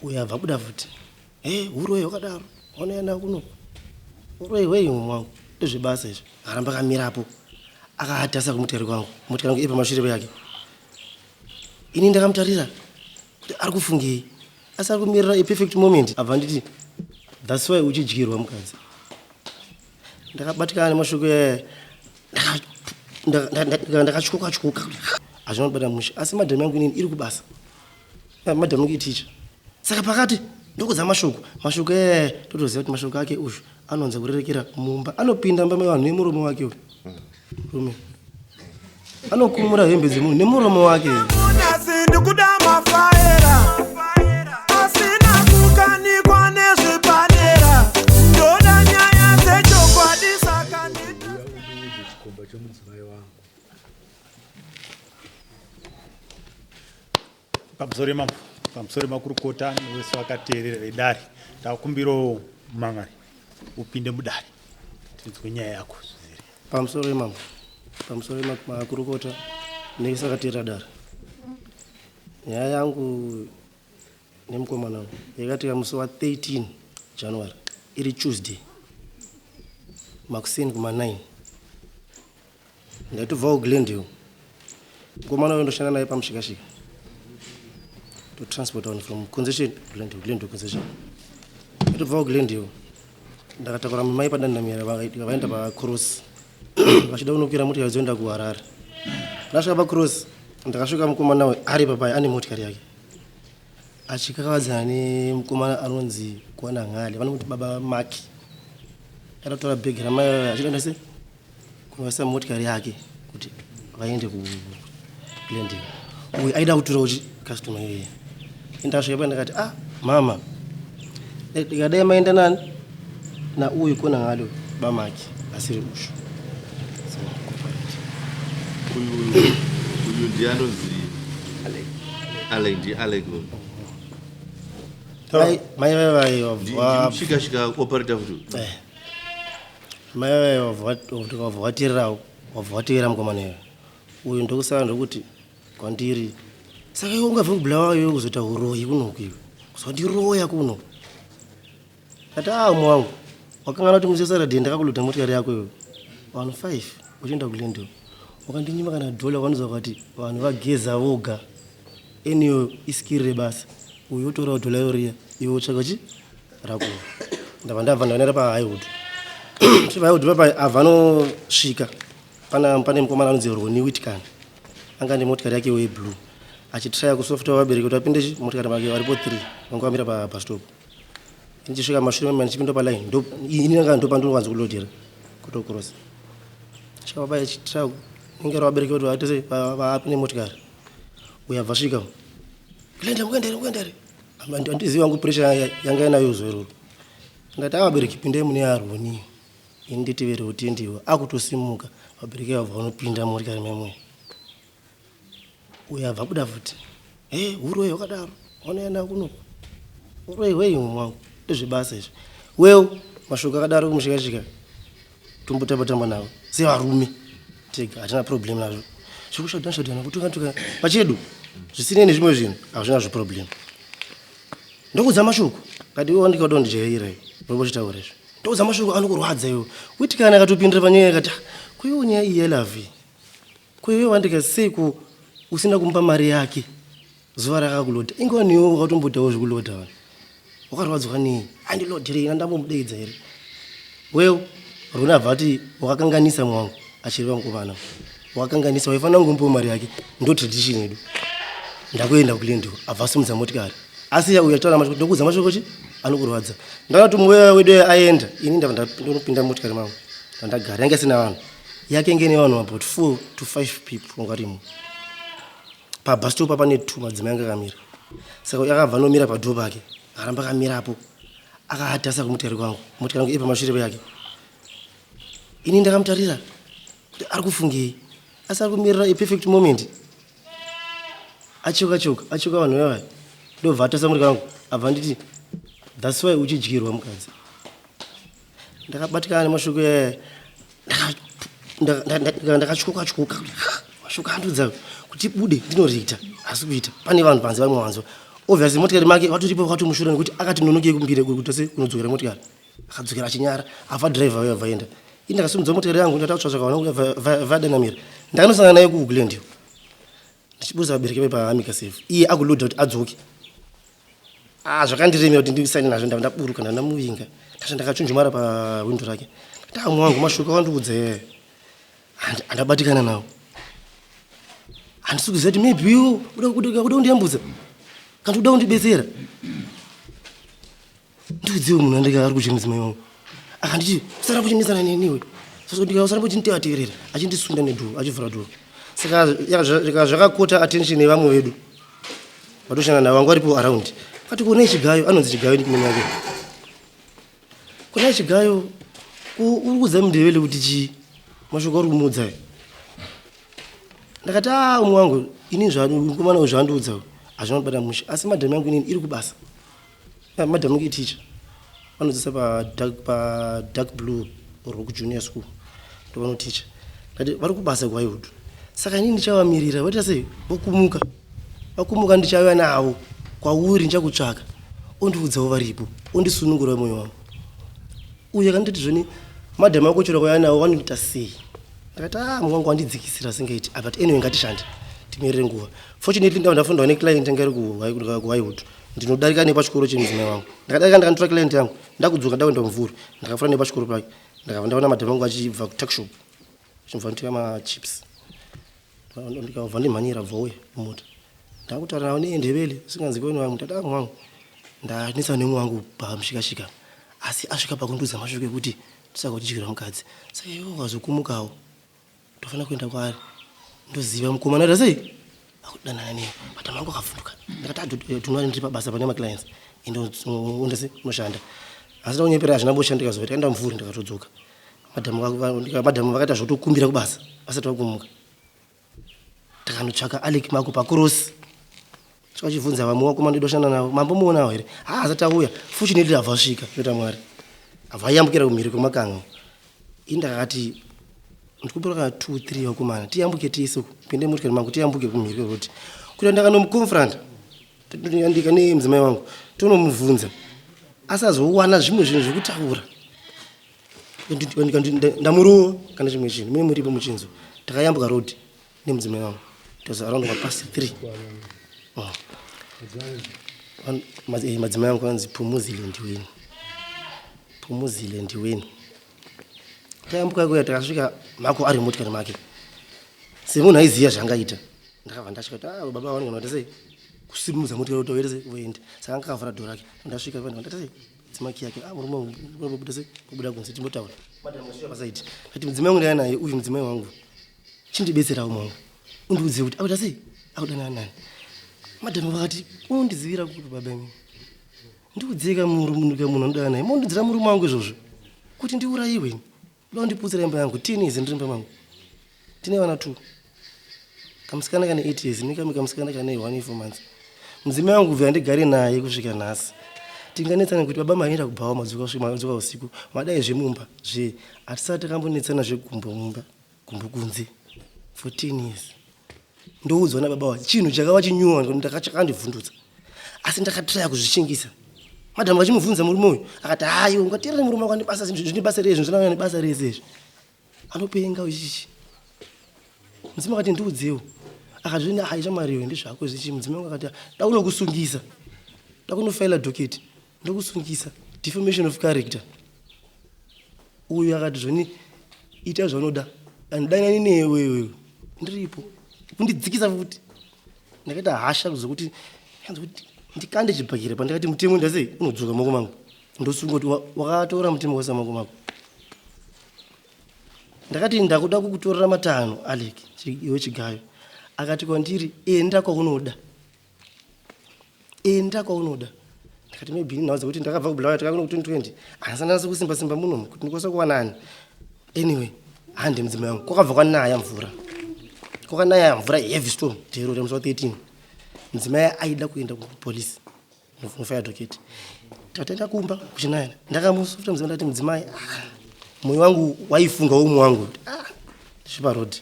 Uyo abva buda futi. Hey, huroyi hwakadaro. Wanoenda kuno. Huroyi hwei mwangu. Ndezvebasa izvo. Akaramba akamirapo. Akaatasa kumutikari kwangu. Motikari yangu iri pamashure yake. Ini ndakamutarira kuti ari kufungei. Asi ari kumirira a perfect moment. Abva nditi that's why uchidyirwa mukadzi. Ndakabatikana nemashoko aya. Ndakatyoka tyoka. Hazvina kubata mushe. Asi madam yangu inini iri kubasa. Madam yangu iteacher. Saka pakati ndokudza mashoko. Mashoko aya totoziva kuti mashoko ake uyu anonza kurerekera mumba. Anopinda mumba mevanhu nemuromo wake uyu. Rume. Anokumura hembe dzemunhu nemuromo wake. Ndikuda mafaera asina kukanikwa nezvepadera ndoda nyaya dzechokwadi saka ndita chikomba chomudzimai wangu. Pamusoro mambo, pamusoro makurukota nevese vakateerera vedare, ndakumbirawo mumangari upinde mudare tinzwe nyaya yako zvizere. Pamusoro mambo, pamusoro makurukota nevese vakateerera dare. Nyaya yangu nemukomana wangu yakaitika musi wa 13 January iri Tuesday makuseni kuma 9. Ndaitobvawo Glendale. Mukomana uyo ndoshanda naye pamushikashika. To transport on from concession Glendale, Glendale concession. Ndaitobvawo Glendale. Ndakatakura mai padandamira vaenda pacross. Vachida kunokwira motikari dzoenda kuHarare. Ndasvika pacross ndakasvika mukomana uyu ari papai ane motikari yake. Achikakavadzana nemukomana anonzi Kwanangale vanomuti baba Maki. Akatora bhegi ramai vaya achida sei? Kunoisa motikari yake kuti vaende ku Glendale. Uyu aida kutora uchi customer iyeye. Ndasvika pa ndakati ah mama ndikadai maenda nani na uyu kona ngalo bamaki asiri ushu. So, Uyu uyu ndiye anonzi Alec, ndiye Alec uyu. Mai mai vai vai Shika shika operator futi. Eh. Mai vai wabva wateererawo wabva wateera mukomana iyoyo. Uyu ndokusara ndokuti kwandiri saka iwe ungabve kuBulawayo iwe kuzoita uroyi kunoku iwe kuzondiroya kuno. Kati ah umwe wangu wakanganwa kuti musi weSaturday ndakakuludha motikari yako iwe vanhu 5 uchienda kuGlendale wakandinyima kana dhola wanozwa kuti vanhu vageza voga eniyo iskiri rebasa uyu wotorawo dhola yoriya iwe wotsvaka chi rako. Ndabva ndabva ndaonera paHighwood. PaHighwood papa abva anosvika pane mukomana anonzi Ronnie Whitcan anga ane motikari yake yeblue achitraya kusofta vabereki kuti vapinde chi motikari make varipo 3 vanga vamira pabus stop. Ndichisvika mashure mema ndichipinda paline ndo ini ndanga ndo pandinowanza kulodhera kutokrosa. Svika baba achitraya kunengera vabereki kuti vaite sei vapinde motikari. Uyo abva asvika. Glenda mukuenda here mukuenda here? Handizivi wangu pressure yanga inayo zuva iroro. Ndati avabereki pindai mune yaRoni. Ini nditevere utendiwa akutosimuka vabereki vabva vanopinda motikari memwe. Uyo abva buda futi. Hey, huroyi hwakadaro. Wanoenda kuno. Huroyi hwei mwangu. Ndezvebasa izvi. Well, mashoko akadaro kumushikashika. Tombotamba tamba navo. Sevarume. Tega hatina problem nazvo. Zvekushodhana shodhana kutuka tuka pachedu. Zvisinei nezvimwe zvinhu hazvina zviproblem. Ndokudza mashoko. Kati iwe wandikada kundijairira iwe. Unombochitaura izvo. Ndokudza mashoko anokurwadza iwe. Witi kana akatopindira panyaya akati ah, ko iwe nyaya iyi yelavi. Ko iwe wandika sei ko usina kumupa mari yake zuva rakakuloda. Inga newe wakatomboitawo zvekuloda vanhu. Wakarwadzwa nei? Andilodherei ndambomudeedza here? Well, Rona abva ati wakakanganisa mwangu achireva mukomana. Wakakanganisa waifanira kungomupawo mari yake. Ndo tradition yedu. Ndakuenda kuGlendale abva asimudza motikari. Asi uyu achitaura mashoko ndokuudza mashoko chi anokurwadza. Ndaona kuti mweya wedu aenda ini ndabva ndonopinda motikari mangu. Ndagara yanga isina vanhu. Yake inge ine vanhu about 4 to 5 people vanga varimo. Pabus stop pane 2 madzimai anga akamira. Saka yakabva anomira padhoo pake. Akaramba akamirapo. Akaatasa kumutikari kwangu. Motikari yangu iri pamashure yake. Ini ndakamutarira kuti ari kufungei. Asi ari kumirira a perfect moment. Achoka choka, achoka vanhu vaya. Ndobva atasa motikari yangu. Abva anditi that's why uchidyirwa mukadzi. Ndakabatikana nemashoko aya. Ndakatyoka tyoka. Mashoko andudza kuti bude ndinoriita asi kuita pane vanhu panze vamwe vanzwa. Obviously motikari make vatoripo vakatomushura nekuti akati nonokei kumbire kutose kunodzokera motikari. Akadzokera achinyara afa driver uyo abva aenda. Ini ndakasimudza motikari yangu ndati kutsvatsvaka vana vadanamira. Ndakanosangana naye kuGlenview. Ndichiburitsa vabereki vaye paAmika Safe. Iye akuloda kuti adzoke. Ah, zvakandiremera kuti ndisane nazvo ndava ndaburuka ndandamuvinga. Ndasva ndakachunjumara pawindow rake. Ndati mwangu mashoko awandiudza yeye. Andabatikana nawo. Handisi kuziva kuti maybe iwe uda kundiyambutsa kana uda kundibetsera. Ndiudziwe munhu andika ari kudya mudzimai wangu. Akanditi usaramba uchinetsana neni iwe. Usaramba uchinditevateverera achindisunda nedhoo achivhura dhoo. Saka zvakakota attention yevamwe vedu. Vatoshanda navo vanga varipo around. Akati kune chigayo anonzi chigayo nickname yake. Kune chigayo uri kuudza mundevele kuti chii? Mashoko auri kumuudza. Ndakati ah umwe wangu ini mukomana uyu zvaandiudza hazvina kubata mushe asi madam yangu inini iri kubasa. Madam yangu iteacher vanodzidzisa padark blue rock junior school ndovanoticha. Ndati vari kubasa kuHighwood saka inini ndichavamirira voita sei vokumuka vakumuka ndichauya navo kwauri ndichakutsvaka ondiudzawo varipo ondisunungura moyo wangu. Uyu akanditi zvoni madam ako chero akauya navo vanoita sei ndakati ah mwangu wangu wandidzikisira singaiti ah, but anyway ngatishande timirire nguva. Fortunately ndava ndafonderwa neclient yanga iri kuHighwood ndinodarika nepachikoro chemudzimai wangu ndakadarika ndakanotora client yangu ndakudzoka ndakuenda kumvuri ndakafura nepachikoro pake ndakabva ndaona madam angu achibva kutuckshop achibva notenga machips ndikabva ndimhanyira bva uya mumota ndakutaura navo neendevele singanzi kwenu vangu ndati ah mwangu ndanetsa nemwe wangu pamushikashika asi asvika pakundiudza mashoko ekuti ndisaka kuchidyira mukadzi saka iwe ukazokumukawo ndofanira kuenda kwaari ndoziva mukomana aita sei akudanana newe but mangu akavhunduka ndakati adunwani ndiri pabasa pane maclients ende undese unoshanda asi ndakunyepera hazvina bosha ndikazoita kaenda mvuri ndikatodzoka madhamu vakaita zvotokumbira kubasa vasati vakumuka takanotsvaka Alec Mako pakrosi tikachibvunza vamwe vakoma ndidoshanda navo mambomuonawo here haa asati auya fortunately abva asvika zvinoita mwari abva ayambukira kumhiri kwemakanga ini ndakati ndikumbira kana 2 3 vakomana tiyambuke tese pinde motikari mangu tiyambuke kumhiri kwerodi kuita ndakanomuconfront ndika nemudzimai wangu tonomubvunza asazowana zvimwe zvinhu zvekutaura ndamurova kana chimwe chinhu mune muripo muchinzo takayambuka road nemudzimai wangu it was around mapast 3 oh. Madzimai angu anzi Phumuzile Ndiweni, Phumuzile Ndiweni. Tayambuka kuya takasvika Mako ari motikari make semunhu aiziva zvaangaita ndakabva ndasvika kuti ah, baba vanogona kuita sei kusimudza motikari kuti vaite sei voenda saka anga akavhura dhoo rake ndasvika ndati sei dzimaki yake ah, murume wangu buda sei kubuda kunze timbotaura madam asvika pasaidi ndati mudzimai wangu ndaiya naye uyu mudzimai wangu chindibetserawo mwangu undiudze kuti akuita sei akudanana nani madam vakati unondizivira kupi baba imi ndiudzeka murume munhu anodana naye mondiudzira murume wangu izvozvo kuti ndiurayiwe uda kundiputsira imba yangu 10 years ndiri imba mangu tine vana 2 kamusikana kane 8 years nekamwe kamusikana kane 1 4 months mudzimai wangu kubvira ndigare naye kusvika nhasi tinganetsana kuti baba maenda kubhawa madzoka usiku madai zvemumba zve hatisati takambonetsana zvegumbo mumba gumbo kunze for 10 years ndoudzwa nababa wacho chinhu chakava chinyuwa chakandivhundutsa asi ndakatraya kuzvishingisa madhamu vachimubvunza murume uyu akati hayi ungateerere murume wako anebasa zvine basa rei zvinhu zvinangana nebasa rese izvi anopenga uchichi mudzimai akati ndiudzewo akati zvini hayi shamwari iwe ndezvako zvichi mudzimai wangu akati dakunokusungisa dakunofaila docket ndokusungisa defamation of character Uyu akati zvoni ita zvaunoda andidanani newe iwewe ndiripo kundidzikisa futi ndakaita hasha zokuti kuti ndikande chibhakira pandakati mutemo ndasei unodzoka maoko mangu ndosunga kuti wakatora mutemo wese maoko mako ndakati ndakuda kukutorera matanho Alec iwe chigayo akati kwandiri enda kwaunoda enda kwaunoda ndikati maybe ini nhau dzekuti ndakabva kubulawayo takakuno ku 2020 handisandanyatso kusimba simba munomu kuti ndikwanise kuwana ani anyway hande mudzimai wangu kwakabva kwanaya mvura kwakanaya mvura heavy storm dhero remusi wa 13 mudzimai aida kuenda kupolice nofaya docket tataenda kumba kuchinaya ndakamusufuta mudzimai ndati mudzimai ah, moyo wangu waifunga umwe wangu ah, ndisvipa road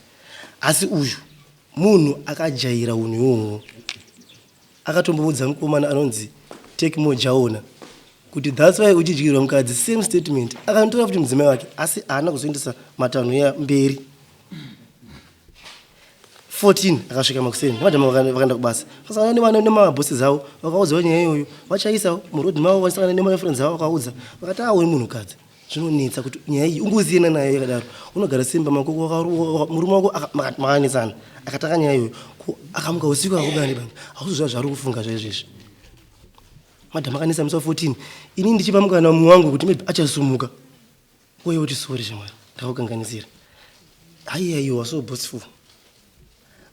asi uyu munhu akajaira unhu ihwohwo. Akatomboudza mukomana anonzi Tekmo Jaona kuti that's why uchidyirwa mukadzi, same statement. Akanotora futi mudzimai wake, asi haana kuzoendesa matanho ya mberi. 14 akasvika makuseni, madhamu vakaenda kubasa, vasangana nevana nemabhosi avo, vakaudzawo nyaya iyoyo. Vachaisa muroad mavo, vasangana nemafriends avo, vakaudza, vakati awe munhukadzi zvinonetsa kuti nyaya iyi ungosiyana nayo yakadaro. Unogara simba mako, murume wako makanetsana, akatanga nyaya iyoyo, akamuka usiku akakubaya nebanga, hauziziva zvaari kufunga zvaizvezvi. Madhamu akanetsa musi wa14, ini ndichipa mukana mumwe wangu kuti maybe achasumuka uye kuti sorry shamwari, ndakakukanganisira. Haiya, you are so boastful.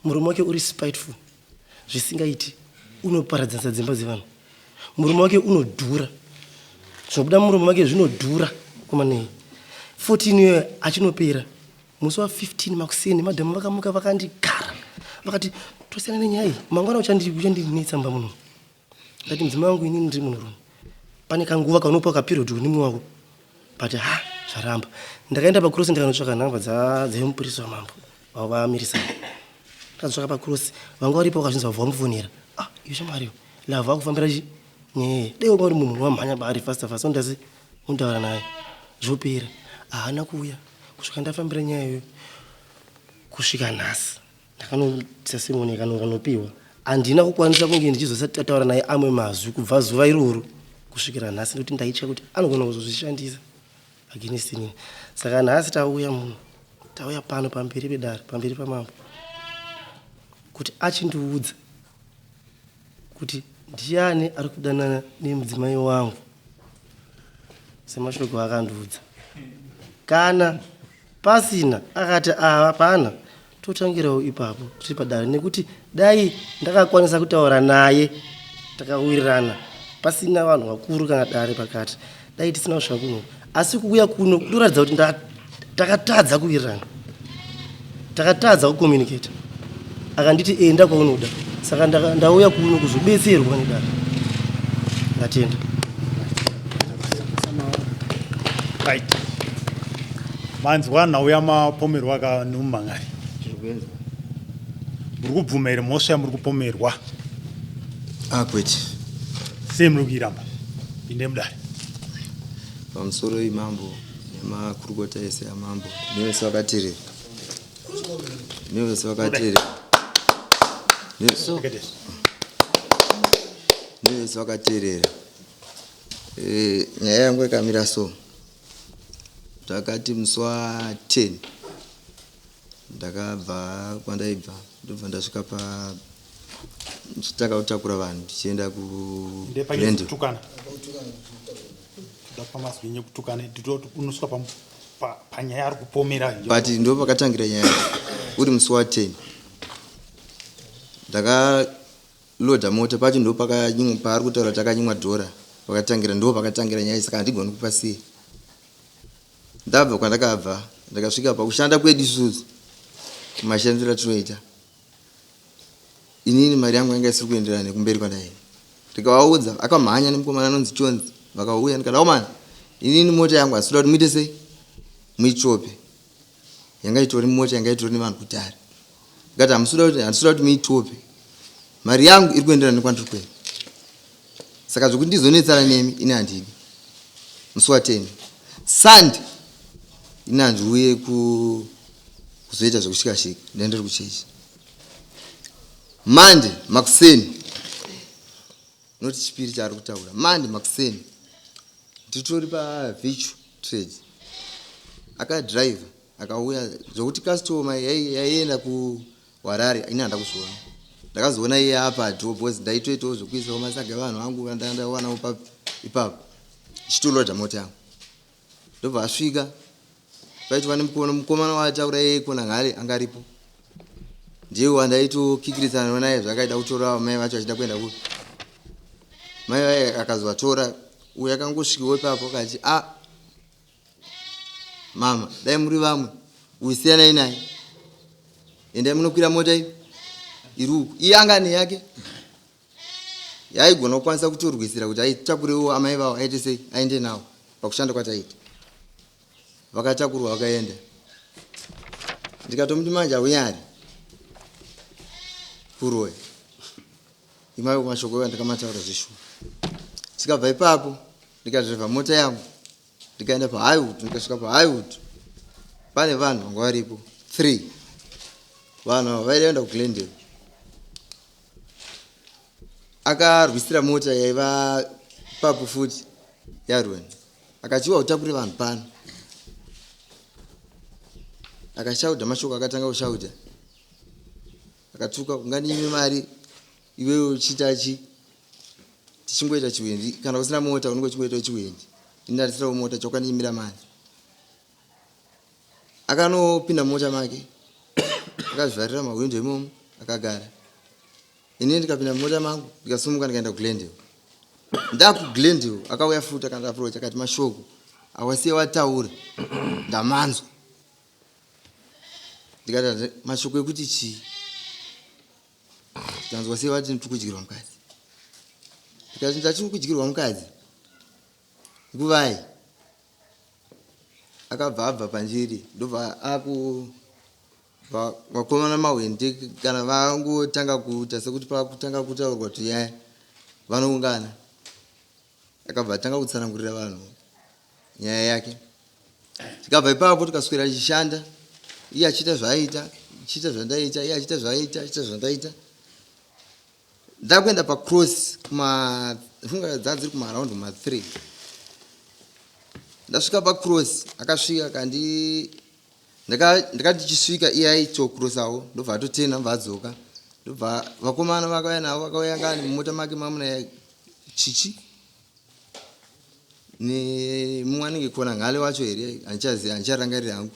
Murume wake uri spiteful zvisingaiti, unoparadzanisa dzimba dzevanhu. Murume wake unodhura, zvinobuda murume wake zvinodhura komanei. 14 iyoyo achinopera, musi wa15 makuseni, madhamu vakamuka vakandigara, vakati tosiyana nenyaya iyi, mangwana uchandinetsa mumba muno. Ndati mudzimai wangu, inini ndiri munhurume, pane kanguva kaunopiwa kaperiod nemumwe wako, but ha, zvaramba. Ndakaenda pacross, ndikanotsvaka nhamba dzemupurisa wamambo vamirisana. Ndakatsvaka pacross, vanga varipo, vakazvinzi vabva vamufonera. Ah, iyo shamwariyo lavha akufambira chi nyaya, dai wanga uri munhu wamhanya baari faster faster, undasi untaura naye zvopera. Haana kuuya kusvika ndafambira nyaya iyoyo kusvika nhasi. Ndakanoisa simoni kanopiwa, handina kukwanisa kunge ndichizosataura naye amwe mazwi kubva zuva iroro kusvikira nhasi, nekuti ndaitya kuti anogona kuzozvishandisa against inini. Saka nhasi tauya muno, tauya pano pamberi pedare, pamberi pamambo, kuti achindiudza kuti ndiani ari kudanana nemudzimai wangu semashoko akandiudza. Kana pasina akati ava pana, totangirawo ipapo tiri padare, nekuti dai ndakakwanisa kutaura naye takawirirana pasina vanhu vakuru kana dare pakati, dai tisina kusvika kuno. Asi kuuya kuno kutoratidza kuti takatadza kuwirirana, takatadza kucommunicate. Akanditi enda kwaunoda, saka ndauya kuno kuzobetserwa nedare. Ndatenda. Right, manzwa nhau yamapomerwa ka nomumangari. Muri kubvuma here mhosva yamuri kupomerwa? Ah, kwete. Sei muri kuiramba? Inde mudare. Pamusoro imambo nemakurukota ese amambo nevese vakateerera, nevese vakateerera, nevese vakateerera. Nyaya yangu yakamira so. Takati musi wa10 ndakabva kwandaibva, ndobva ndasvika pa ndichitanga kutakura vanhu tichienda ku Kutukana, toda pamazwi enyu ekutukana, unosvika panyaya ari kupomera. But ndo pakatangira nyaya uri musi wa10, ndakaloda mota pacho, ndo paari kutaura takanyimwa dhora, pakatangira, ndo pakatangira nyaya. Saka handigoni kupasiya. Ndabva kwandakabva, ndakasvika pakushanda kwedu isusu, mashandiro atinoita, inini mari yangu yanga isiri kuenderana nekumberi kwandaenda. Ndikavaudza, akamhanya nemukomana anonzi Chonzi, vakauya. Ndikati, aomana, inini mota yangu hasitoda kuti muite sei, muichope. Yanga itori mota yanga itori nevanhu kudhara. Ndikati handisikuda kuti muitope, mari yangu iri kuenderana nekwandiri kuenda, saka zvokuti ndizonetsana nemi ini handidi. Musi wa10 Sunday ini handiuye kuzoita zvekushikashika, ndaenderi kuchechi. Monday makuseni, noti chipiri chaari kutaura, Monday makuseni nditori paVirtue Trade, akadhiraivha akauya zvokuti customer yaienda kuHarare, ini handa kuzviona. Ndakazoona iye apa dho because ndaitoitawo zvokuisawo masaga evanhu vangu ndandawanawo ipapo, ndichitoloda mota yangu. Ndobva asvika, paitwa nemukono mukomana waataura iye kona ngale anga aripo, ndiye wandaitokikirisana naye zvakaida kutora mai vacho achida kuenda kupi. Mai vaye akazovatora, uyo akangosvikawo ipapo akati, a mama, dai muri vamwe, uyu siyanai naye, endai munokwira mota iyi iri uku. Iye anga ane yake yaigona kukwanisa kutorwisira kuti aitakurewo amai vavo, aite sei, aende navo pakushanda kwataiita. Vakatakurwa vakaenda. Ndikatomuti manje haunyari kuroya. Imayo mashoko iwayo ndakamataura zveshuwa. Tikabva ipapo ndikadhiraivha mota yangu ndikaenda pahighwood ndikasvika pahighwood pane vanhu vanga varipo three vanhu ava vaienda kuglendale akarwisira mota yaiva papo futi yarwen akachiwa utakure vanhu pano akashauda mashoko akatanga kushauda akatuka ungandinyime mari iwewe uchiita chi tichingoita chiwendi kana usina mota unenge uchingoita chiwendi ini ndandisinawo mota chokandinyimira mari akanopinda mumota make akazvivharira mahwindo imomo akagara ini ndikapinda mumota mangu ndikasumuka ndikaenda kuglendale ndakuglendale akauya futi akandiaproach akati mashoko awasiya wataura ndamanzwa ndikati mashoko ekuti chii Ndanzwa sei vati ndiri kudyirwa mukadzi. Ndikati ndati kudyirwa mukadzi. Nguvai? Akabva abva pandiri ndobva aku vakomana mahwende kana vangotanga kuita sekuti pakutanga kutaurwa tuyaya vanoungana. Akabva atanga kutsanangurira vanhu nyaya yake. Tikabva ipapo tikaswera tichishanda iye achiita zvaaita achiita zvandaita iye achiita zvaaita achiita zvandaita ndakuenda pacross kuma funga dzaa dziri kumaaround kuma three ndasvika pacross akasvika kandi ndakati ndichisvika iye aitokrosawo ndobva atotena ndobva adzoka ndobva vakomana vakauya navo vakauya ngani mumota make mamuna chichi nemumwe anenge kona ngale wacho here handichaziva handicharangarira hangu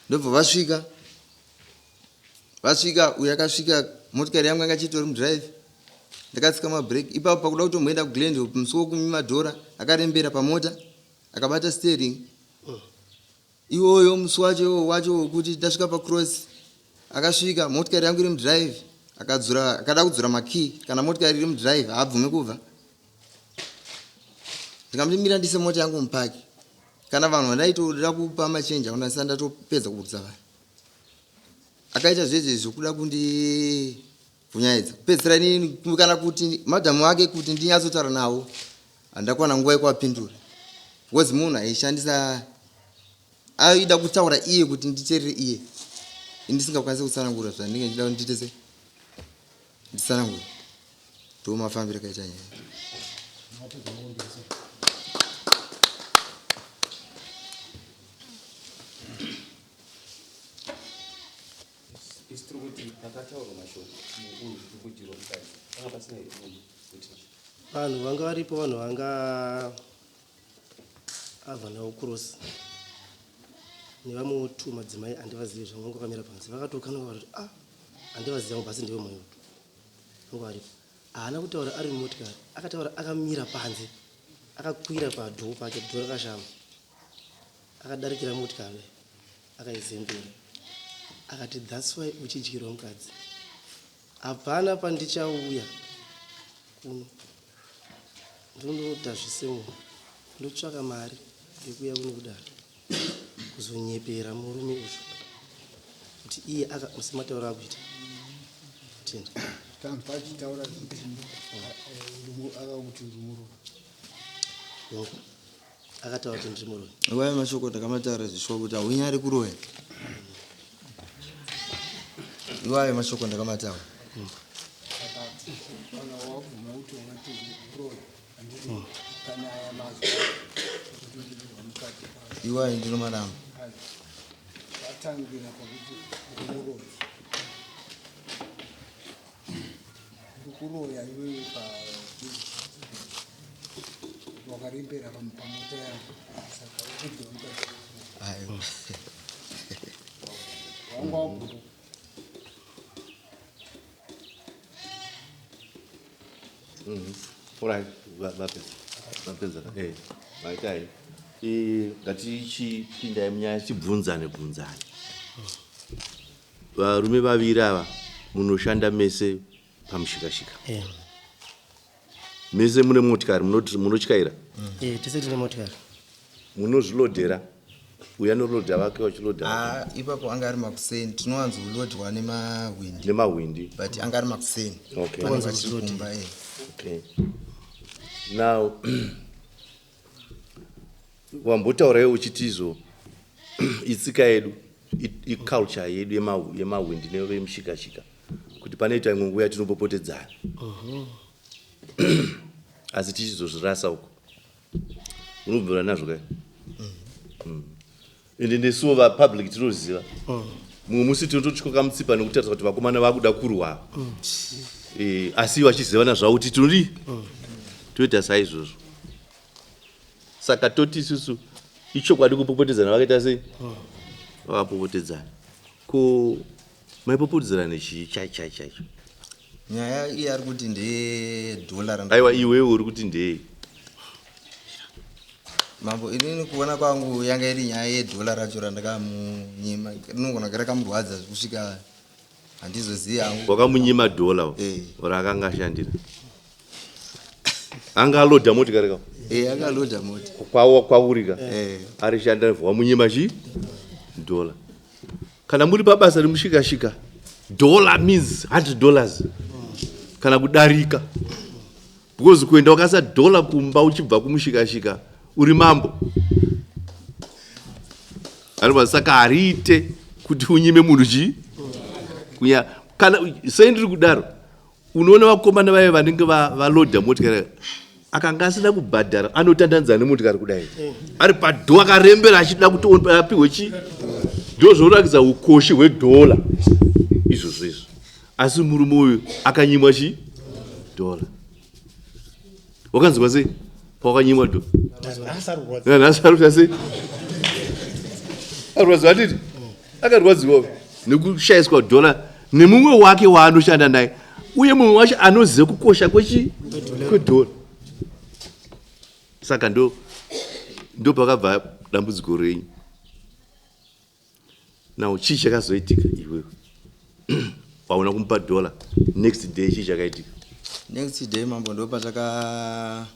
ndobva vasvika vasvika uyo akasvika motikari yangu yanga chitori mudrive ndakatsika mabreak ipapo pakuda kutomboenda kuglendale musi wokunyima dhora akarembera pamota akabata steering Iwoyo musi wacho iwowo wacho wekuti tasvika pacross akasvika motikari yangu iri mudrive akadzura akada kudzura makey kana motikari iri mudrive haabvume kubva ndikamuti mira ndise mota yangu mupaki kana vanhu vandaitoda kupa machenji aona ndisati ndatopedza kuburutsa vanhu akaita zvese zvekuda kundibvunyaidza kupedzisira inini kana kuti madhamu ake kuti ndinyatsotaura navo Handakwana nguva yekuvapindura because munhu aishandisa aida kutaura iye kuti nditerere iye ini ndisingakwanisi kutsanangura zvandinge ndichida kuti ndiite se nditsanangure ndo mafambiro akaita nyaya. Isu tiri kuti pakataurwa mashoko muunhu tiri mukadzi panga pasina here munhu witness. Vanhu vanga varipo vanhu vanga abva navo cross nevamwewo two madzimai andivazive zvangu vanga vakamira panze vakatokana vakatoti ah andivazive vangu basi ndive moyo vanga varipo haana kutaura ari mumotikari akataura akamira panze akakwira padhoo pake dhoo rakashama akadarikira motikari akaizembera akati that's why uchidyirwa mukadzi hapana pandichauya kuno ndondoda zvisemo ndotsvaka mari yekuya kuno kudare kuzonyepera murume uyu kuti iye aka musimataura akuita tenda tanzwa achitaura kuti akakuti uri murume akataura kuti ndiri muroyi Iwaya mashoko ndakamataura zvishuwa kuti haunyari kuroya. Iwayo mashoko ndakamataura. Saka kana wabvuma kuti wakati kuroya handiti kana aya mazwi ekuti ndinobva mukati Iwayo ndinomaramba. vatangira pakuti uri muroyi Ndikuroya iwewe pa wakarembera pamota yangu saka ukudhonza Aiwa. wanga wabhuruka. Alright, vapedza. Vapedza. Eh, vaitai. Eh, ngatichipindai munyaya tibvunzane bvunzane. Varume vaviri ava munoshanda mese pamushikashika. Eh. Mese mune motikari munotyaira? Eh, tese tine motikari. Munozvilodhera? Uya anolodha vake vachilodha Ah, ipapo anga ari makuseni tinowanzolodwa nemahwindi nemahwindi but anga ari makuseni Okay. Pane vachiri kumba eh. Okay. Now wambotaura uchiti izvo itsika yedu iculture yedu yemahwindi nevemushikashika kuti panoita imwe nguva yatinopopotedzana asi tichizozvirasa uko unobvira nazvo kai mm. Ende nesuwo vapublic tinoziva mumwe musi tinototyoka mutsipa nekutarisa kuti vakomana vakuda kurwa eh, asi vachizivana zvavo kuti tinodii toita saizvozvo saka toti isusu ichokwadi kupopotedzana vakaita sei vakapopotedzana ko maipopotedzana chii chai chai chaicho nyaya iye ari kuti ndeyedhola aiwa iwewe uri kuti ndeyei Mambo, inini kuona kwangu yanga iri nyaya yedhola racho randakamunyima rinogona kunge rakamurwadza zvekusvika handizozivi hangu. Wakamunyima dhola Eh. raakanga ashandira anga alodha motikari ka Eh, akalodha mota. Kwaurika Eh. arishanda wamunyima chi dhola kana muri pabasa remushikashika dollar means 100 dollars kana kudarika because kuenda wakasa dollar kumba uchibva kumushikashika uri mambo anobva saka hariite kuti unyime munhu chii kunya kana sei ndiri kudaro unoona vakomana vaye vanenge valodha motikari akanga asina kubhadhara anotandanidza nemotikari kudai ari padho akarembera achida kuti apihwe chii ndo zvinoratidza ukoshi hwedhola izvozvo izvo asi murume uyu akanyimwa chii dhola wakanzwa sei pawakanyimwa dhola nhasi arikuita sei arwadziwa atiti akarwadziwa nekushayiswa dhola nemumwe wake waanoshanda naye uye mumwe wacho anoziva kukosha kwechi kwedhola saka ndo ndopakabva dambudziko renyu Now chii chakazoitika iwewe waona kumupa dollar next day chii chakaitika? Next day mambo ndopataka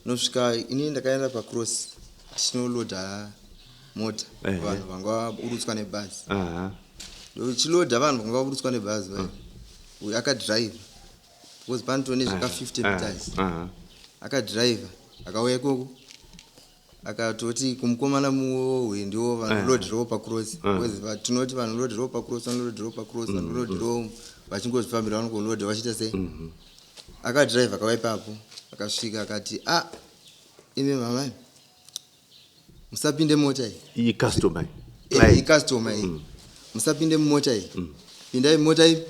nosvika ini ndakaenda pacross tichinolodha mota vanhu vanga vaburutswa nebhazi ndochilodha vanhu vanga vaburutswa nebhazi vaya uyu akadrive because panotone zvaka 50 meters akadrive akauya ikoko akatoti kumukomana muwe ndiwo vanolodhirawo pacross because tinoti vanolodhirawo pacross vanolodhirawo pacross vanolodhirawo vachingozvifambira vanongolodha vachiita sei mm-hmm. akadrive akauya ipapo akasvika akati a ah, imi mama musapinde mota iyi iyi customer iyi customer iyi mm. musapinde mumota iyi mm. pindai mumota iyi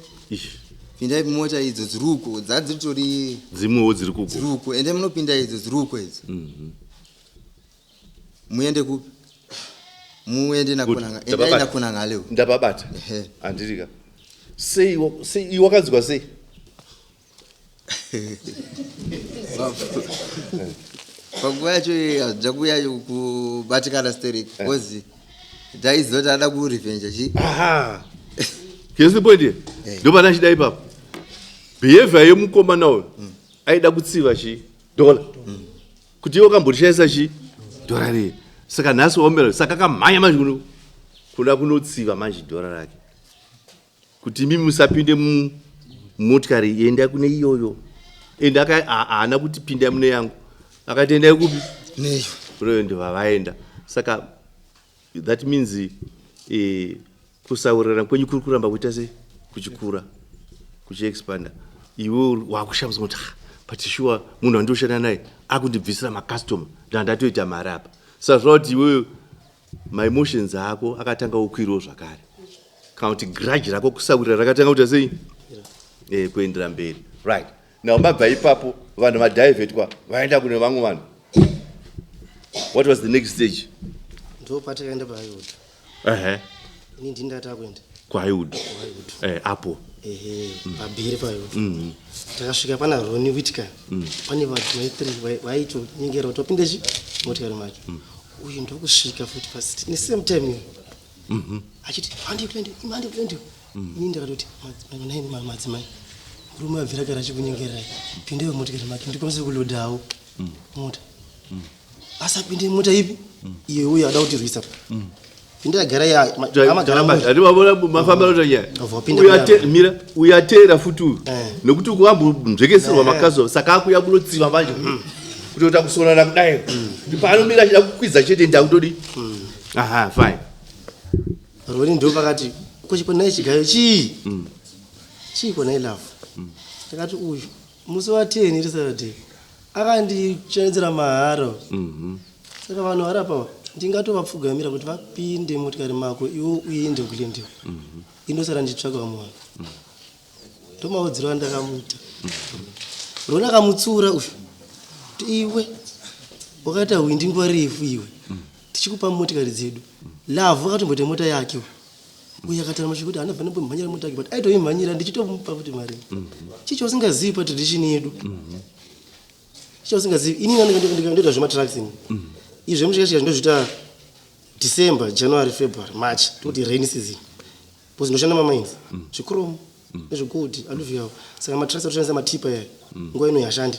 pindai mumota idzo dziri uko dzadziritori dzimwewo dziri kuko dziri uko ende munopinda idzo dziri uko idzo mm-hmm. muende kupi muende nakonanga endai nakonanga leo ndapabata handirika sei sei wakanzwa sei panguva yacho hazvida kuuya kubatikana sterek eh. because ndaiziva kuti ada kurevenge chi yes point eh. ndopana achida ipapo behavior yemukomana uyu mm. aida kutsiva chi dola mm. kuti iwe wakambotishaisa chi dhora riye saka nhasi waomera saka akamhanya manje kuno kuda kunotsiva manje dhora rake kuti imi musapinde mumotikari enda kune iyoyo ende haana kuti pinda mune yangu akati endai kupi neyo kuneyo ndovavaenda saka that means eh, kusaurirana kwenyu kuri kuramba kuita sei kuchikura kuchiexpanda iwe wakushamisa kuti ah, but shuwa munhu wandoshanda naye akundibvisira macustomer ndandatoita mari apa saka zvava kuti iwewe maemotions ako akatanga kukwirawo zvakare kana kuti grudge rako kusawirira rakatanga kuita sei eh, kuendera mberi right now mabva ipapo vanhu vadhivhetwa vaenda kune vamwe vanhu what was the next stage ndo patakaenda pahighwood ehe ini ndini ndati akuenda kuhighwood eh, apo ehe pabhiri pahighwood mm. takasvika pana roni witka mm. pane vadzimai three vaitonyengera kuti vapinde chi motikari make mm. uyu ndokusvika futi pasi nesame time iyo mhm. achiti handi kuende handi kuende mm. ini ndakatoti madzimai murume abvira kare achikunyengererai pindei motikari make ndikwanise kulodawo mm. mota mm. asapinde mota ipi Iye uyo ada kutirwisa. Pinda gara ya amagara muri. Andimabona mafambiro anoita nyaya. Obva wapinda Uyu kudaro. mira uyu ateera futi uyu Eh. nekuti kuambonzvekeserwa makazo saka akuya kunotsiva manje kutota kusonana kudai paanomira achida kukwidza chete ndakutodi aha fine. Roni ndo pakati kuchipo naye chigayo chii? Chii kona love. Ndakati uyu musi wa 10 iri Saturday akandichenedzera mahara. Saka vanhu vari apa ndingatovapfugamira kuti vapinde motikari mako iwe uende kuLendale. Indosara ndichitsvaka vamwe vanhu. Ndomaudziro andakamuita. Roni akamutsura uyu kuti iwe wakaita hwindi nguva refu iwe tichikupa motikari dzedu. Love akatomboita mota yake uyu. Uyu akatara mashoko kuti haana bvana mbomhanyira mota yake but aitoimhanyira ndichitomupa futi mari. Chii chausingazivi patradition yedu? Chii chausingazivi? Inini ndoita zvematrucks ini. Izvi zvemushikashika ndozviita December, January, February, March toti rainy season. Because ndoshanda mamines, zvechrome nezvegold, alluvial. Saka matrucks atoshandisa matipa aya. Nguva ino hashandi.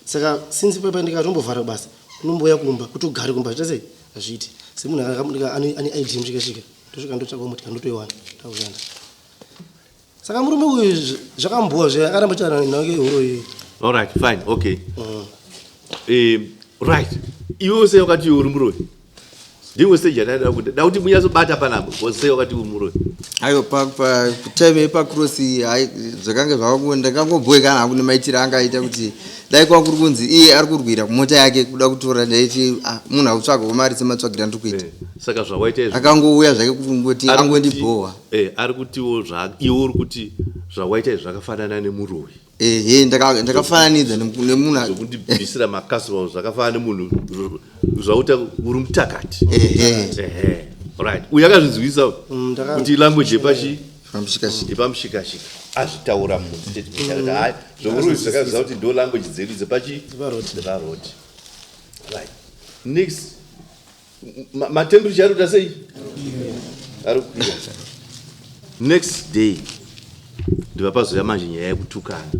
Saka since papa ndikatombovhara basa, unombouya kumba kuti ugare kumba zviita sei? Hazviiti. Semunhu ane ID mushikashika, ndosvika ndotsvaka motikari ndotoiwana ndakushanda. Saka murume uyu zvakambowa zve akaramba achitaura naye huro iyi. All right, fine, okay. Right, iwe sei wakati iwe uri muroyi? Ndiwe stage yandada kuti da kuti munyatsobata panapa because sei wakati uri muroyi? Aiwa, time yepacross hai zvakanga zvakaku ndakangobhoekana hangu nemaitiro anga aita kuti dai kwakuri kunzi iye ari kurwira mota yake kuda kutora ndaiti ah, munhu akutsvagawo mari sematsvagira ndiri kuita. Saka zvawaita izvi Akangouya zvake kungoti angondibhowa. Ari kutiwo iwe uri kuti zvawaita izvi zvakafanana nemuroyi. Ehe, ndakafananidza nemunhu Zvokundibvisira makasiro zvakafanana nemunhu zvauta uri mutakati. Ehe. Ehe, right, uyu akazvinzwisa kuti language yepachi Pamushikashika. Yepamushikashika azvitaura mustatement akati hai zvomuroyi zvakaziva kuti ndo language dzedu dzepachi Dzeparodi. Dzeparodi. Right, next. Matemperature ari kuita sei? Ari kukwira. Next day ndibva pazoya manje nyaya yekutukana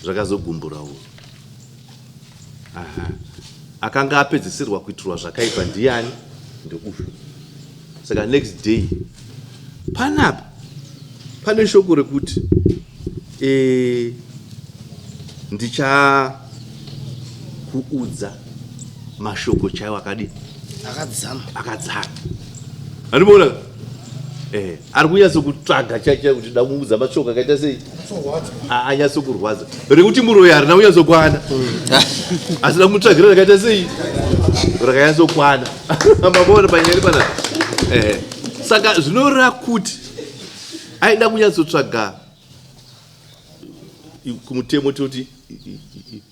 zvakazogumbura uyu. Aha, akanga apedzisirwa kuitirwa zvakaipa ndiani? Ndeuyu. Saka next day panapa pane shoko rekuti ndichakuudza mashoko chaiwo akadii? Akadzama. Akadzama. Andimboona ari kunyatsokutsvaga chaichai kuti damuudza mashoko akaita sei anyatsokurwadza rekuti muroyi harina kunyatsokwana asi damutsvagira rakaita sei rakanyatsokwana. Mamaona panyaya iri panapa? Saka zvinoreva kuti aida kunyatsotsvaga kumutemo toti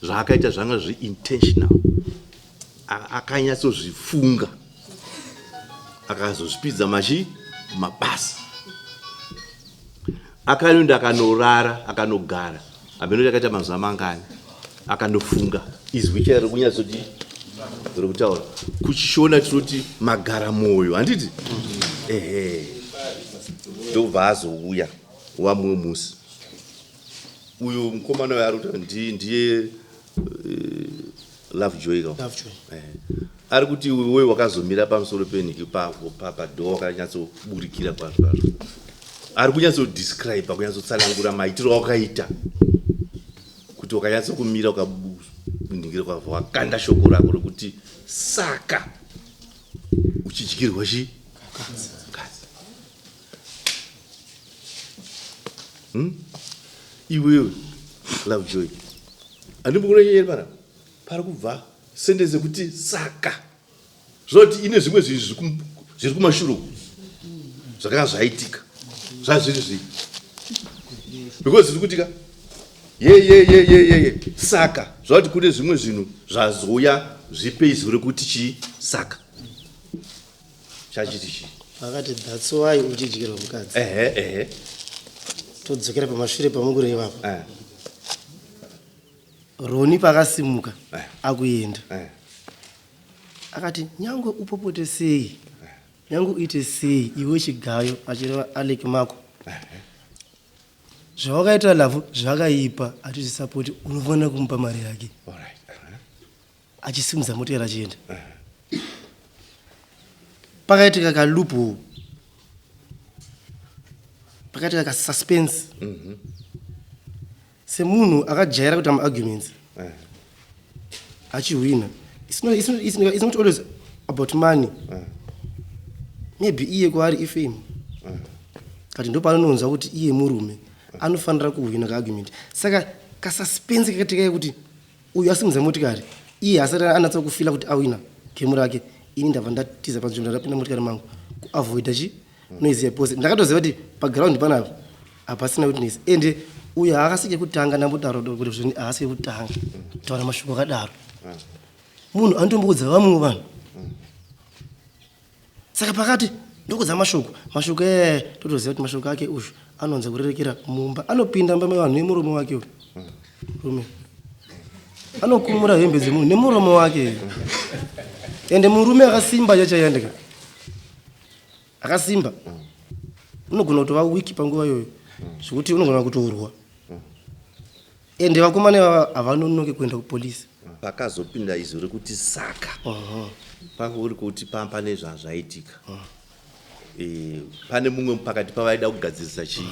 zvaakaita zvanga zviintentional. Akanyatsozvifunga akazozvipidza machi mabasa akanoenda akanorara akanogara hameno chakaita mazuva mangani akanofunga izwi chairo kunyatsoti rokutaura kuchishona tinoti magara mwoyo handiti? Ehe, ndobva azouya wamwe musi uyu mukomana uyu ari kuti ndiye Love Joy ka? Love Joy. Ari kuti iwe wakazomira pamusoro penhiki padoor wakanyatsoburikira kwazvo kwazvo ari kunyatsodescribe kunyatsotsanangura maitiro awakaita kuti wakanyatsokumira ukaningira kwabva wakanda shoko rako rekuti saka uchidyirwa chi mukadzi. Iwewe Love Joy handimbokuona nyaya iri panapa pari kubva sentence yekuti saka zvinoti ine zvimwe zvinhu zviri kumashure uku zvakanga zvaitika zvazviri zvii because zviri kutika ye ye ye ye ye ye saka zvati kune zvimwe zvinhu zvazouya zvipe izwi rekuti chii saka chachiti chii? Akati that's why uchidyirwa mukadzi. Ehe ehe. Todzokera pamashure pamungureva apa. Roni pakasimuka akuenda akati nyangwe upopote sei, nyangwe uite sei iwe chigayo, achireva Alec Mako, zvawakaita Love zvakaipa hatizvisapoti unofanira kumupa mari yake. Achisimudza motokari achienda. Pakaitika ka loophole. Pakaitika ka suspense. Semunhu akajaira kuita maarguments achihwina. It's not always about money. Maybe iye kwaari ifame. Kati ndopaanonzwa kuti iye murume anofanira kuhwina kaargument. Saka kasuspense kakaitika yekuti uyu asimudza motikari iye asati anatsa kufila kuti awina gemu rake, ini ndabva ndatiza panzvimbo, ndapinda motikari mangu kuavoida chi noise yepose. Ndakatoziva kuti paground panapa hapasina witness, ende uyu haakasi kekutanga. Ndambodaro kuti zvoni haasi kekutanga kutaura mashoko akadaro. Munhu anotomboudza vamwewo vanhu. Saka pakati ndokudza mashoko ee, totoziva kuti mashoko ake uyu anonza kurerekera mumba, anopinda mumba mevanhu nemuromo wake. Uyu rume anokumura hembe dzemunhu nemuromo wake, ende murume akasimba chachayandika akasimba, unogona kutova wiki panguva iyoyo zvekuti unogona kutourwa. Ende vakomana ivava havanonoke kuenda kupolisi. Pakazopinda izwi rekuti saka pakuri kuti pane zvazvaitika, pane mumwe pakati pavaida kugadzirisa chi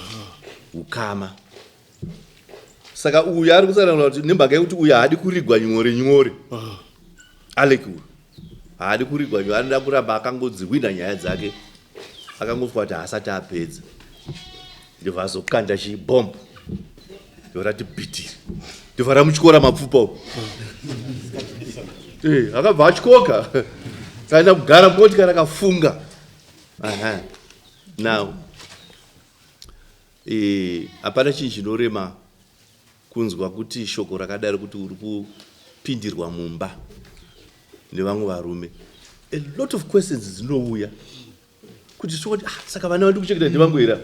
ukama. Saka uyu ari kutsanangura kuti nemhaka yekuti uyu haadi kurigwa nyore nyore, Alec uyu haadi kurigwa nyore, anoda kuramba akangodzihwina nyaya dzake. Akangofunga kuti haasati apedza, ndobva azokanda chibhombu, ndobva rati bhitiri, ndobva ramutyora mapfupa uku. Akabva atyoka, kaenda kugara motikari akafunga. Aha. Now hapana chinhu chinorema kunzwa kuti shoko rakadaro, kuti uri kupindirwa mumba nevamwe varume. A lot of questions dzinouya kuti sokoti, ah, saka vana vandiri kuchengeta ndevangu here?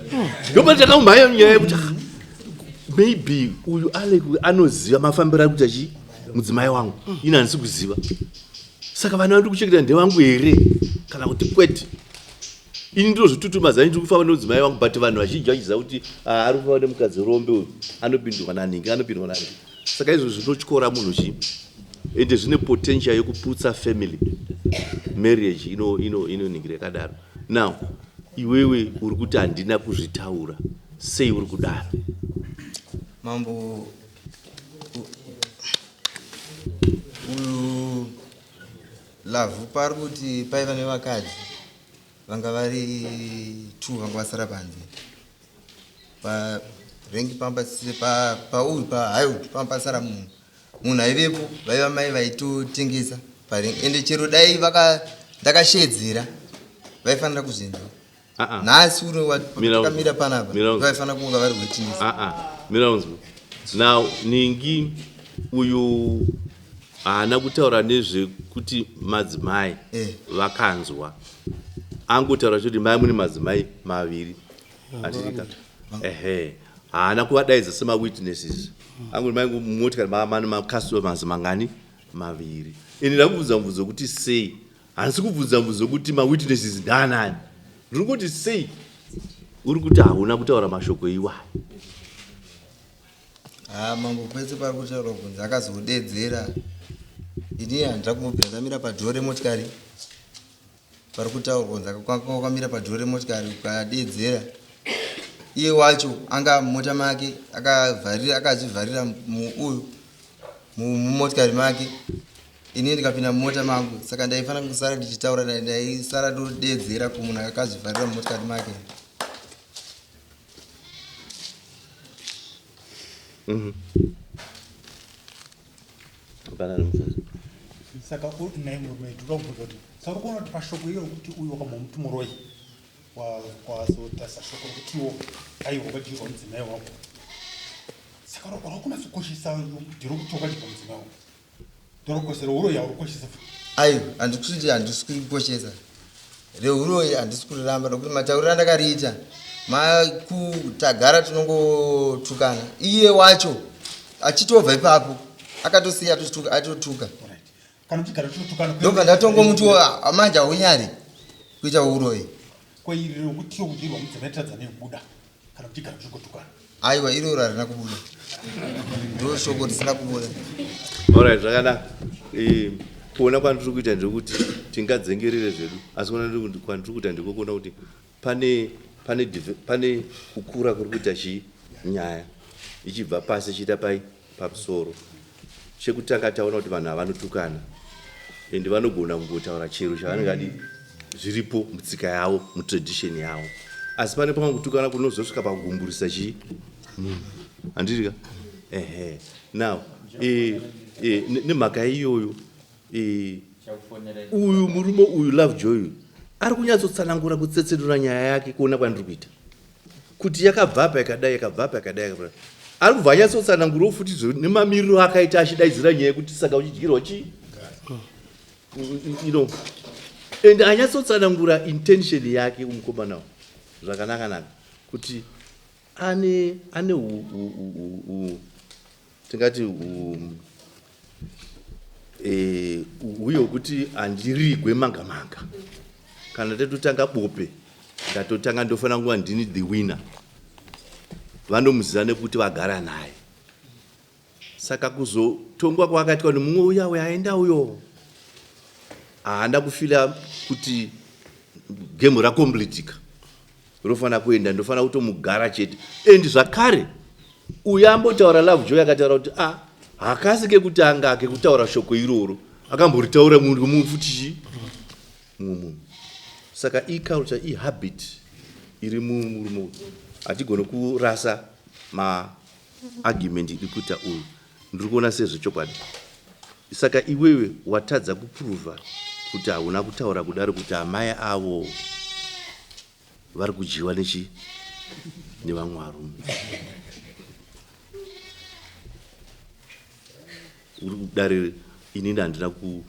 Ndobva takamhanya nyaya yekuti, ah, maybe uyu Alec anoziva mafambiro ari kuita chi mudzimai wangu, ini handisi kuziva. Saka vana vandiri kuchengeta ndevangu here kana kuti kwete? Ini ndinozvitutumadza, ndiri kufamba nemudzimai wangu, but vanhu vazhinji vachiziva kuti, ah, ari kufamba nemukadzi rombe uyu, anopindwa naningi, anopindwa naningi. Saka izvo zvinotyora munhu chi, ende zvine potential yekuputsa family marriage inoningira yakadaro. Now iwewe uri kuti handina kuzvitaura, sei uri kudaro? Mambo, uyu Lavhu pari kuti paiva nevakadzi vanga vari two vanga vasara panze parengi pamba pauyu pahighwood, pamba pasara munhu aivepo, vaiva mai vaitotengesa parengi. Ende chero dai vaka ndakashedzera vaifanira kuzvinzwa. Ah, ah. Nhasi uno Mira takamira panapa, Mira unzwe. vaifanira kunga vari witness. Ah, ah. Mira unzwe. Now ningi uyu haana kutaura nezvekuti madzimai vakanzwa. Angotaura choti mai mune madzimai maviri, handitika? Ehe, haana kuvadaidza semawitnesses. Angoti mai motikari mane macustomers mangani? Maviri. Ini ndakubvunza mubvunzo kuti sei. Handisi kubvunza mubvunzo kuti mawitnesses ndaanani. Ndiri kuti sei uri kuti hauna kutaura mashoko iwayo? Ha, mambo, pese pari kutaurwa kunzi akazodedzera, ini handina kumbobvira ndamira padhoo remotikari. Pari kutaurwa kunzi wakamira padhoo remotikari ukadedzera, iye wacho anga mumota make akavharira, akazvivharira muuyu mumotikari make, ini ndikapinda mumota mangu. Saka ndaifanira kusara ndichitaura, ndaisara ndodedzera kumunhu akazvivharira mumotikari make? Hapana nemubvunzo. Saka naye murume toda kubvunza kuti, saka uri kuona kuti pashoko iyo kuti uyu wakamuti muroyi, wazotarisa shoko rekutiwo aiwa wakadyirwa mudzimai wako, saka uri kunatsokoshesa ndiro kuti wakadyirwa mudzimai wako, ndorokoshesa reuroyi, haurikoshesa futi? Aiwa, handisi handisi kurikoshesa reuroyi, handisi kuriramba, nokuti matauriro andakariita makutagara tinongotukana, iye wacho achitobva ipapo akatosiya atotuka, atotuka. Alright. Kana uchigara uchitotukana Ndobva ndatongomuti, manje haunyari kuita uroyi? Kwairi rekuti kudyirwa mudzimai tadza nekubuda kana uchigara uchingotukana? Aiwa, iroro harina kubuda, ndo shoko risina kubuda. Alright, zvakanaka. Kuona kwandiri kuita ndekuti Tingadzengerere zvedu asi kuona kwandiri kuita ndiko kuona kuti pane pane pane kukura kuri kuita chii nyaya ichibva pasi ichiita pai pamusoro. Chekutanga taona kuti vanhu havanotukana and vanogona kungotaura chero chavanenge adi zviripo mutsika yavo mutradition yavo asi pane pamwe kutukana kunozosvika pakugumburisa chii munhu handiti ka ehe now e, e, nemhaka iyoyo e, uyu murume uyu love joy uyu ari kunyatsotsanangura kutsetsenura nyaya yake kuona kwandiri kuita kuti yakabvapa yakadai yakabvapa yakadai yakabva ari kubva anyatsotsanangurawo futi nemamiriro akaita achidaidzira nyaya yekuti saka uchidyirwa chii you know and anyatsotsanangura intention yake umukomana zvakanaka naka kuti ane ane tingati eh, uye wekuti handirigwe manga manga kana tatotanga bope ndatotanga ndofanira kuva ndini the winner vanomuziva nekuti vagara naye Saka kuzotongwa kwaakaitwa nemumwe uya uya aenda uyo haana kufila kuti game rakombletika rofanira kuenda ndofanira kutomugara chete and zvakare uyo ambotaura love joy akataura kuti a ah, hakasi kekutanga kekutaura shoko iroro akamboritaura munhu mumwe futi chii mumwe munhu saka iculture ihabit iri mumurume uyu hatigone kurasa ma Argument iri kuita uyu ndiri kuona sezvechokwadi. Saka iwewe watadza kuprover kuti hauna kutaura kudaro kuti amai avo vari kudyiwa nechi nevamwe varume. Uri kudare inini handina ku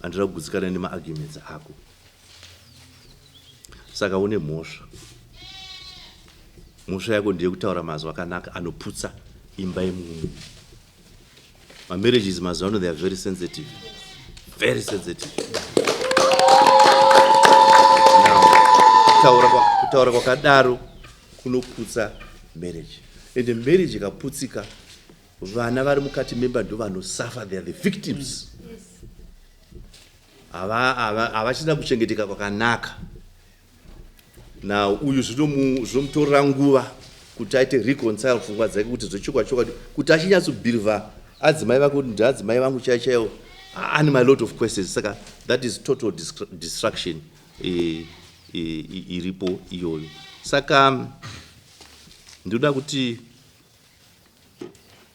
handina kugutsikana nemaarguments ako. Saka une mhosva. Mhosva yako ndeyekutaura mazwi akanaka anoputsa imba yemumwe munhu. Mamarriages mazuva ano they are very sensitive. Very sensitive. Now, kutaura kutaura kwakadaro kunoputsa marriage. And marriage ikaputsika vana vari mukati memba ndovanosafa they are the victims. Yes. Havachina kuchengeteka kwakanaka. Now uyu zvinomutorera nguva kuti aite reconcile pfungwa dzake kuti zvechokwa chokwadi kuti achinyatsobhilivha adzimai vake kuti ndiadzimai vangu chaiyo chaiyo ane my lot of questions saka that is total destruction e, e, iripo iyoyo saka ndinoda kuti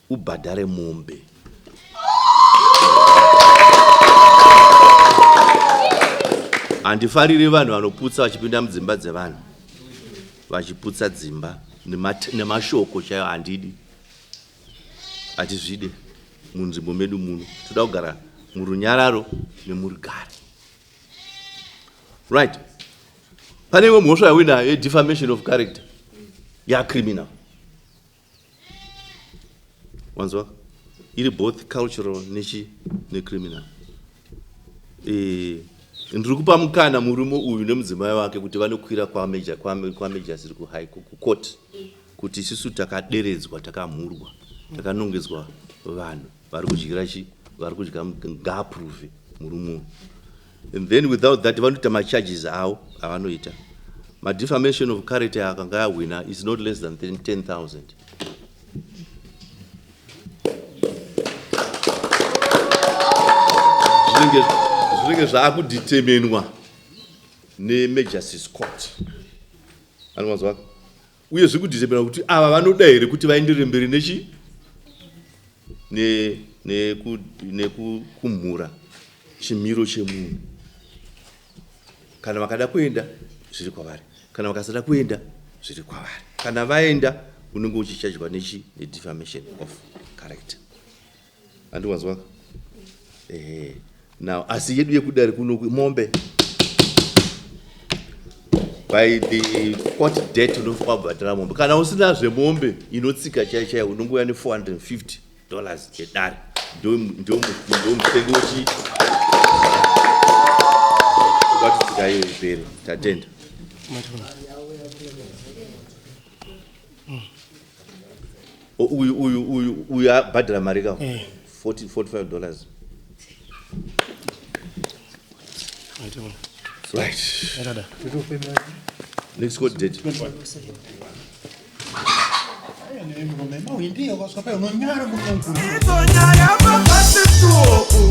ubhadhare mombe. Handifariri vanhu vanoputsa vachipinda mudzimba dzevanhu vachiputsa dzimba nemashoko chaiyo handidi hatizvide munzvimbo medu muno toda kugara murunyararo nemurugare right pane imwe mhosva yauinayo yedefamation of character yacriminal wanzwa iri both cultural nechi necriminal eh, ndiri kupa mukana murume uyu nemudzimai wake kuti vanokwira kwameja kwameja siri kuhigh kucourt kuti isusu takaderedzwa takamhurwa takanongedzwa vanhu vari kudyira chi vari kudya ngaaprove murume uyu and then without that vanoita macharges avo avanoita madefamation of character akanga ahwina is not less than 10000 zvinenge zvinenge zvaakudeterminwa nemajustice court anomanzwa uye zviri kudetermina kuti ava vanoda here kuti vaenderere mberi nechi nekumhura ne, ne chimiro chemunhu kana vakada kuenda zviri kwavari kana vakasada kuenda zviri kwavari kana vaenda unenge uchichajwa nechi nedefamation of character andiwanzwaka ehe now asi yedu yekudare kuno mombe by the court date unofanira kubhadhara mombe kana usina zvemombe inotsika chaiyo chaiyo unongouya ne450 dollars edare ndomutengo wechi kwatitsika iyo ipere tatenda uyu uyu uyu uyu abhadhara mari ka 40 45 dollars. Right. Next court date. Idzo nyaya papasituoku.